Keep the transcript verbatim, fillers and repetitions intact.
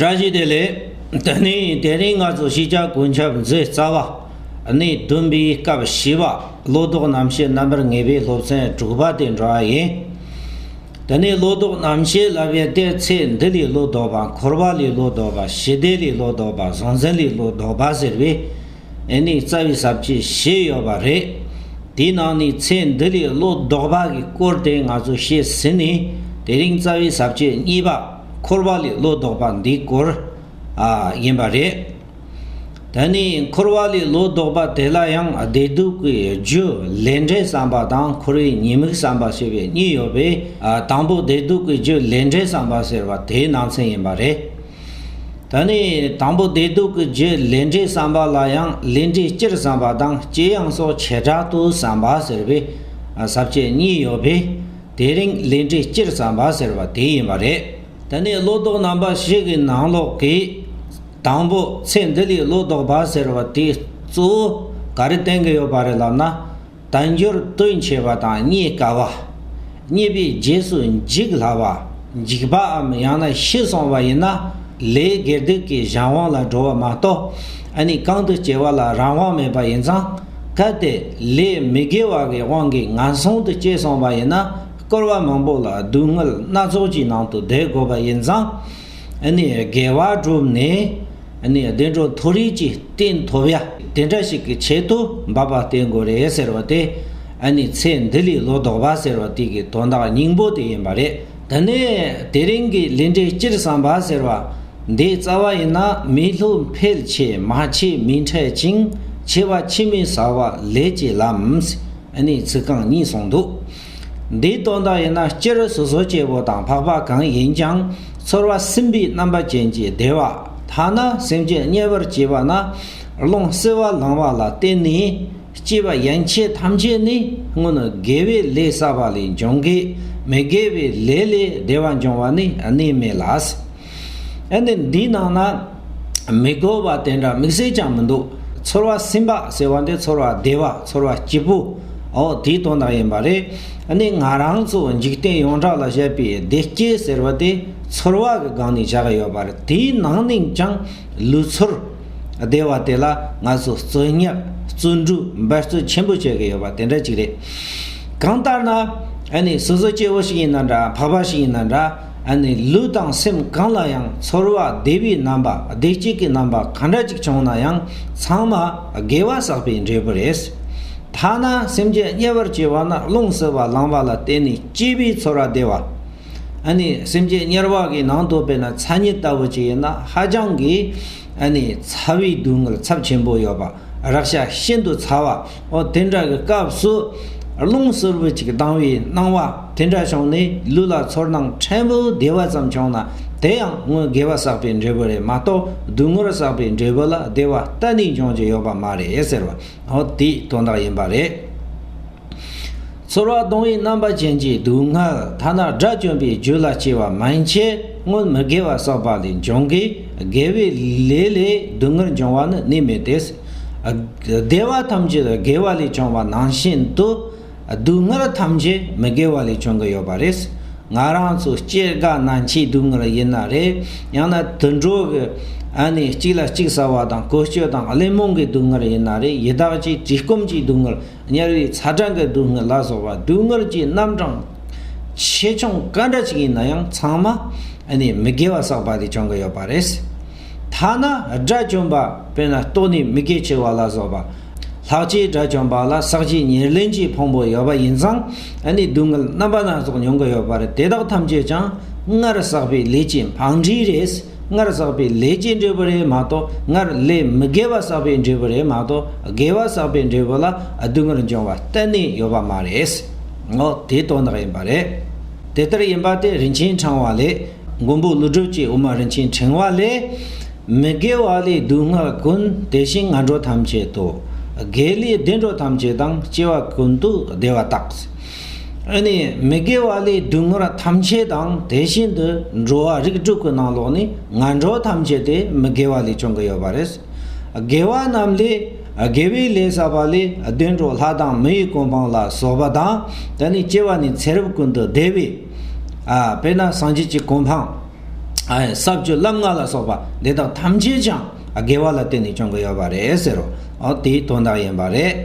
བཀྲ་ཤིས་བདེ་ལེགས། དེ་ནས་དེ་རིང་ང་ཚོ་ཤེས་བྱ་གོ་ཁྱབ་མཛོད་རྩ་བ་གནས་བདུན་པའི་སྐབས་བཞི་པ། བློ་ལྡོག་རྣམ་བཤད་རྣམ་པར་ངེས་པའི་སློབ་ཚན་དྲུག་པ་དེ་འགྲོ་བ་ཡིན། དེ་ནས་བློ་ལྡོག་རྣམ་བཤད་ལབ་ཡས་དེ་ཚེ་འདི་ལས་བློ་ལྡོག་པ། འཁོར་བ་ལས་བློ་ལྡོག་པ། ཞི་བདེ་ལས་བློ་ལྡོག་པ། གཟུང་འཛིན་ལས་བློ་ལྡོག་པ་ཟེར་བའི་ཨེ་ནི་རྩ་བའི་ས་བཅད་བཞི་ཡོད་པ་རེད། དེའི་ནང་ནས་ཚེ་འདི་ལས་བློ་ལྡོག་པ་གི་སྐོར་དེ་ང་ཚོ་བཤད་ཟིན་ནས། དེ་རིང་རྩ་བའི་ས་བཅད་གཉིས་པ། འཁོར་བ་ལས་བློ་ལྡོག་པ་འདིའི་སྐོར་ཨ་ཡིན་པ་རེད། དེ་ནས་འཁོར་བ་ལས་བློ་ལྡོག་པ་དེ་ལ་ཡང་བདེ་སྡུག་གི་རྒྱུ་ལས་འབྲས་བསམ་པ་དང་། འཁོར་བའི་ཉེས་དམིགས་བསམ་པ་ཞེས་པའི་གཉིས་ཡོད་པས། ཨ་དང་པོ་བདེ་སྡུག་གི་རྒྱུ་ལས་འབྲས་བསམ་པ་ཟེར་བ་དེའི་ནང་ཚན་ཡིན་པ་རེད། ད་ནི་དང་པོ་བདེ་སྡུག་གི་རྒྱུ་ལས་འབྲས་བསམ་པ་ལ་ཡང་ལས་འབྲས་སྤྱིར་བསམ་པ་དང་། སྐྱེ་ཡང་སོགས་བྱེ་བྲག་ཏུ་བསམ་པ་ཟེར་བའི་ས་བཅད་གཉིས་ཡོད་པས། དེ་རིང་ལས་འབྲས་སྤྱིར་བསམ་པ་ཟེར་བ་དེ་ཡིན་པ་རེད། ད་ནི་བློ་ལྡོག་རྣམ་པ་བཞི་གི་ནང་ལོགས་ཀྱི་དང་པོ་ཚེ་འདི་ལས་བློ་ལྡོག་པ་ཟེར་བ་དེ་གཙོ་བོ་ག་རེ་བསྟན་གྱི་ཡོད་པ་རེད་ལབ་ན། དལ་འབྱོར་དོན་ཆེ་བ་དང་རྙེད་དཀའ་བ། རྙེད་པའི་རྗེས་སུ་འཇུག་སླ་བ། འཇུག་པའམ་ཡང་ན་ཤི་སོང་བ་ཡིན་ན་ལས་དགེ་སྡིག་གི་གཞན་དབང་ལ་འགྲོ་བ་མ་གཏོགས། ཨ་ནི་གང་དུ་སྐྱེ་བ་ལ་རང་དབང་མེད་པ་ཡིན་ཙང་། གལ་ཏེ་ལས་མི་དགེ་བ་གི་དབང་གིས་ངན་སོང་དུ་སྐྱེས་སོང་བ་ཡིན་ན། སྐོར་བ་མང་པོ་ལ་སྡུག་བསྔལ་སྣ་ཚོགས་ཀྱི་ནང་དུ་བསྡད་དགོས་པ་ཡིན་ཙང་། ཨ་ནི་དགེ་བ་བསྒྲུབས་ནས། ཨ་ནི་བདེ་འགྲོ་མཐོ་རིས་ཀྱི་རྟེན་ཐོབ་ཡ་དེ་འདྲ་ཞིག་གི་ཆེད་དུ་འབད་པ་བསྟེན་དགོས་རེད་ཟེར་བ་དེ། ཨ་ནི་ཚེ་འདི་ལས་བློ་ལྡོག་པ་ཟེར་བ་དེ་གི་དོན་དག་སྙིང་པོ་དེ་ཡིན་པ་རེད། དེ་ནས་དེ་རིང་གི་ལས་འབྲས་སྤྱིར་བསམ་པ་ཟེར་བ་འདིའི་རྩ་བ་ཡིན་ན། མི་སློབ་འཕེལ་ཆེ་མ་ཆེ་མི་འཕྲད་ཅིང་། ཆེ་བ་ཆེ་མི་བསགས་པ་ལས་ཀྱི་ལམ། ཨ་ནི་ཚིག་རྐང་གཉིས་གསུངས་འདུག་འདིའི་དོན་དག་ཡིན་ན། སྤྱིར་སོ་སོ་སྐྱེ་བོ་དང་འཕགས་པ་གང་ཡིན་ཀྱང་། ཚོར་བ་སིམ་པའི་རྣམ་པ་ཅན་གྱི་བདེ་བ། ཐ་ན་སེམས་ཅན་དམྱལ་བར་སྐྱེ་བ་ན། རླུང་བསིལ་བ་ལངས་པ་ལ་བརྟེན་ནས་སྐྱེ་བ་ཡན་ཆད་ཐམས་ཅད་ནི། སྔོན་དགེ་བའི་ལས་བསགས་པ་ལས་འབྱུང་གི། མི་དགེ་བའི་ལས་ལས་བདེ་བ་འབྱུང་བ་ནི་གནས་མེད་ལ། ཨ་ནི་འདིའི་ནང་ན་མི་དགེ་བ་དེ་འདྲ་དམིགས་བསལ་ཅང་མི་འདུག་ཚོར་བ་སིམ་པ་ཟེར་བ་འདི་ཚོར་བ་བདེ་བ། ཚོར་བ་སྐྱིད་པོ། འོ་དེའི་དོན་དག་ཡིན་པ་རེད། ཨ་ནི་ང་རང་ཚོ་འཇིག་རྟེན་ཡོངས་གྲགས་ལ་བཤད་པའི་བདེ་སྐྱིད་ཟེར་བ་དེ་ཚོར་བ་གི་སྒང་ནས་བཞག་ཡོད་པ་རེད། དེའི་ནང་ནས་ཀྱང་ལུས་ཚོར་བདེ་བ་དེ་ལ་ང་ཚོ་བརྩི་བརྙས་བརྩོན་འགྲུས་འབད་རྩོལ་ཆེན་པོ་བྱེད་ཀྱི་ཡོད་པ་དེ་འདྲ་ཅིག་རེད། གང་ལྟར་ན། ཨ་ནི་སོ་སོ་སྐྱེ་བོ་ཞིག་ཡིན་ན་འདྲ། འཕགས་པ་ཞིག་ཡིན་ན་འདྲ། ཨ་ནི་ལུས་དང་སེམས་གང་ལ་ཡང་ཚོར་བ་བདེ་བའི་རྣམ་པ། བདེ་སྐྱིད་ཀྱི་རྣམ་པ་གང་འདྲ་ཅིག་བྱུང་ན་ཡང་། ཚང་མ་དགེ་བ་བསགས་པའི་འབྲས་བུ་རེད། ཐ་ན་སེམས་ཅན་དམྱལ་བར་སྐྱེ་བ་ན། རླུང་བསིལ་བ་ལངས་པ་ལ་བརྟེན་ནས་སྐྱེས་པའི་ཚོར་བ་བདེ་བ། ཨ་ནི་སེམས་ཅན་དམྱལ་བ་གི་ནང་དུ་དཔེར་ན་ཚ་དམྱལ་ལྟ་བུ་ཅིག་ཡིན་ན། ཧ་ཅང་གི་ཨ་ནི་ཚ་བའི་སྡུག་བསྔལ་ཚབས་ཆེན་པོ་ཡོད་པ། རེག་བྱ་ཤིན་ཏུ་ཚ་བ། འོ་དེ་འདྲ་གི་སྐབས་སུ་རླུང་བསིལ་བུ་ཅིག་ལྡང་བའི་སྣང་བ་དེ་འདྲ་བྱུང་ནས། ལུས་ལ་ཚོར་སྣང་ཕྲན་བུ་བདེ་བ་ཙམ་བྱུང་ན། དེ་ཡང་སྔོན་དགེ་བ་བསགས་པའི་འབྲས་བུ་རེད་མ་གཏོགས། སྡུག་བསྔལ་བསགས་པའི་འབྲས་བུ་ལ་བདེ་བ་གཏན་ནས་འབྱུང་རྒྱུ་ཡོད་པ་མ་རེད་ཟེར་བ། འོ་དེའི་དོན་དག་ཡིན་པ་རེད། ཚོར་བ་གདུང་བའི་རྣམ་པ་ཅན་གྱི་སྡུག་བསྔལ། ཐ་ན་དགྲ་བཅོམ་པའི་རྒྱུ་ལ་སྐྱེ་བ་མན་ཆད། སྔོན་མི་དགེ་བ་བསགས་པ་ལས་འབྱུང་གི། དགེ་བའི་ལས་ལས་སྡུག་བསྔལ་འབྱུང་བ་ནི་གནས་མེད་དེ། བདེ་བ་ཐམས་ཅད་དགེ་བ་ལས་བྱུང་བ་ནང་བཞིན་དུ། སྡུག་བསྔལ་ཐམས་ཅད་མི་དགེ་བ་ལས་བྱུང་གི་ཡོད་པ་རེད། ང་རང་ཚོ་སྐྱེ་རྒ་ན་འཆིའི་སྡུག་བསྔལ་ཡིན་ན་རེད། ཡང་ན་དུད་འགྲོ་གི་ཨ་ནི་གཅིག་ལ་གཅིག་ཟ་བ་དང་བཀོལ་སྤྱོད་དང་གླེན་རྨོངས་ཀྱི་སྡུག་བསྔལ་ཡིན་ན་རེད། ཡི་དྭགས་ཀྱི་བཀྲེས་སྐོམ་གྱི་སྡུག་བསྔལ། དམྱལ་བའི་ཚ་གྲང་གི་སྡུག་བསྔལ་ལ་སོགས་པ་སྡུག་བསྔལ་གྱི་རྣམ་གྲངས་ཆེ་ཆུང་ག་འདྲ་ཞིག་ཡིན་ན་ཡང་། ཚང་མ་ཨ་ནི་མི་དགེ་བ་བསགས་པ་ལས་བྱུང་གི་ཡོད་པ་རེད། ཐ་ན་དགྲ་བཅོམ་པ། དཔེར་ན་ལྟོགས་ནས་མི་དགེ་བྱེད་པ་ལ་སོགས་པ། ལྷག་བཅས་དགྲ་བཅོམ་པ་ལ་ཟག་བཅས་ཉེར་ལེན་གྱི་ཕུང་པོ་ཡོད་པ་ཡིན་ཙང་། ཨ་ནི་སྡུག་བསྔལ་རྣམ་པ་སྣ་ཚོགས་མྱོང་གི་ཡོད་པ་རེད། དེ་དག་ཐམས་ཅད་ཀྱང་སྔར་བསགས་པའི་ལས་ཀྱི་འཕང་འབྲས་རེད། སྔར་བསགས་པའི་ལས་ཀྱི་འབྲས་བུ་རེད་མ་གཏོགས། སྔར་ལས་མི་དགེ་བ་བསགས་པའི་འབྲས་བུ་རེད་མ་གཏོགས། དགེ་བ་བསགས་པའི་འབྲས་བུ་ལ་སྡུག་བསྔལ་འབྱུང་བ་གཏན་ནས་ཡོད་པ་མ་རེད། འོ་དེའི་དོན་དག་ཡིན་པ་རེད། དེ་ལྟར་ཡིན་པ་དེ་རིན་ཆེན་ཕྲེང་བ་ལས། མགོན་པོ་ཀླུ་སྒྲུབ་ཀྱི་དབུ་མ་རིན་ཆེན་ཕྲེང་བ་ལས། མི་དགེ་བ་ལས་སྡུག་བསྔལ་ཀུན། དེ་བཞིན་ངན་འགྲོ་ཐམས་ཅད་དོ། དགེ་ལས་བདེ་འགྲོ་ཐམས་ཅད་དང་། སྐྱེ་བ་ཀུན་ཏུ་བདེ་བ་དག། ཨ་ནི་མི་དགེ་བ་ལས་སྡུག་བསྔལ་ཐམས་ཅད་དང་། དེ་བཞིན་དུ་འགྲོ་བ་རིགས་དྲུག་གི་ནང་ལོགས་ནས་ངན་འགྲོ་ཐམས་ཅད་དེ་མི་དགེ་བ་ལས་བྱུང་གི་ཡོད་པ་རེད། དགེ་བ་རྣམས་ལས། དགེ་བའི་ལས་བསགས་པ་ལས་བདེ་འགྲོ་ལྷ་དང་མི་ཡི་གོ་འཕང་ལ་སོགས་པ་དང་། དེ་ནས་སྐྱེ་བ་ནས་ཚེ་རབས་ཀུན་ཏུ་བདེ་བའི། ཨ་དཔེར་ན་སངས་རྒྱས་ཀྱི་གོ་འཕང་། ཨ་ས་བཅུ་ལམ་ལྔ་ལ་སོགས་པ་འདི་དག་ཐམས་ཅད་ཀྱང་དགེ་བ་ལ་བརྟེན་ནས་བྱུང་གི་ཡོད་པ་རེད་ཟེར་རོ། ཨོ་དེའི་དོན་དག་ཡིན་པ་རེད།